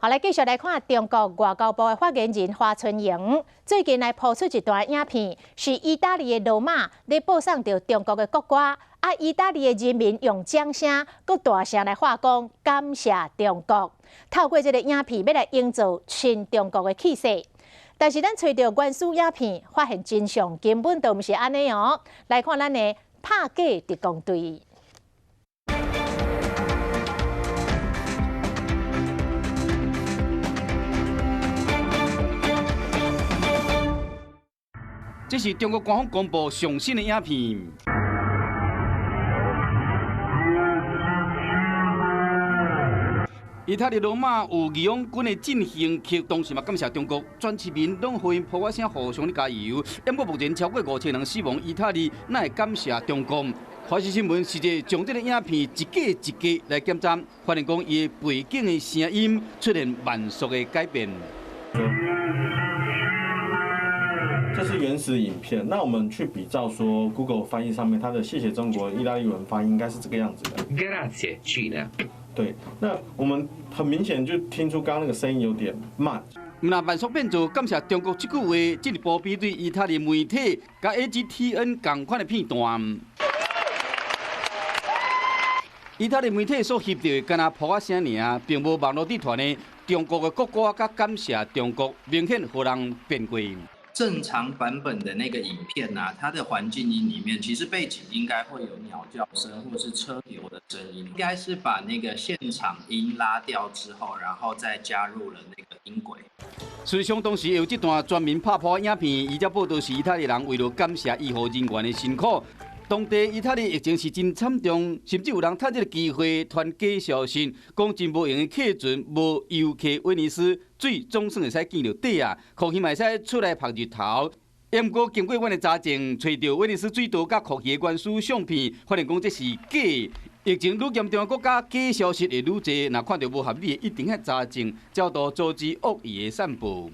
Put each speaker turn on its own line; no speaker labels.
好，來繼續來看中國外交部的發言人華春瑩最近來拋出一段影片，是意大利的羅馬咧播送著中國的國歌，啊，意大利的人民用掌聲閣大聲來喊講感謝中國。透過這个影片，欲來營造親中國的氣勢。但是咱揣著原始影片，發現真相根本就毋是按呢哦。來看咱的拍假特工隊。
這是中國官方公布上新的影片。意大利羅馬有義勇軍的進行曲，當時嘛感謝中國，全市民攏予𪜶噗仔聲互相咧加油。毋過目前超過5000人死亡，意大利哪會感謝中國？華視新聞實際將這个影片一格一格來檢查，發現講伊的背景的聲音出現慢速的改變。
這是原始影片，那我們去比照說 Google 翻譯上面，它的謝謝中國意大利文發音應該是這個樣子的。
Grazie Cina。
對，那我們很明顯就聽出剛剛那個聲音有點慢。
毋但慢速變做感謝中國這句話，進一步比對意大利媒體佮 AGTN 仝款的片段。意大利媒體所翕著的，敢若噗仔聲爾，並無網路佇傳的中國的國歌佮感謝中國，明顯予人變過。
正常版本的那個影片啊，它的環境音裡面其實背景應該會有鳥叫聲或是車流的聲音，應該是把那個現場音拉掉之後，然後再加入了那個音軌。
事實上，當時有這段全民拍噗影片，伊才報道是意大利人為了感謝醫護人員的辛苦。當地意大利疫情是真慘重，甚至有人趁這個機會傳假消息，講真無閒的客船無遊客威尼斯水總算會使見著底啊，箍魚嘛會使出來曝日頭。毋過經過阮的查證，揣著威尼斯水道佮箍魚的原始相片，發現講這是假。疫情愈嚴重的國家，假消息會愈濟，若看著無合理的，一定愛查證，才度阻止惡意的散布。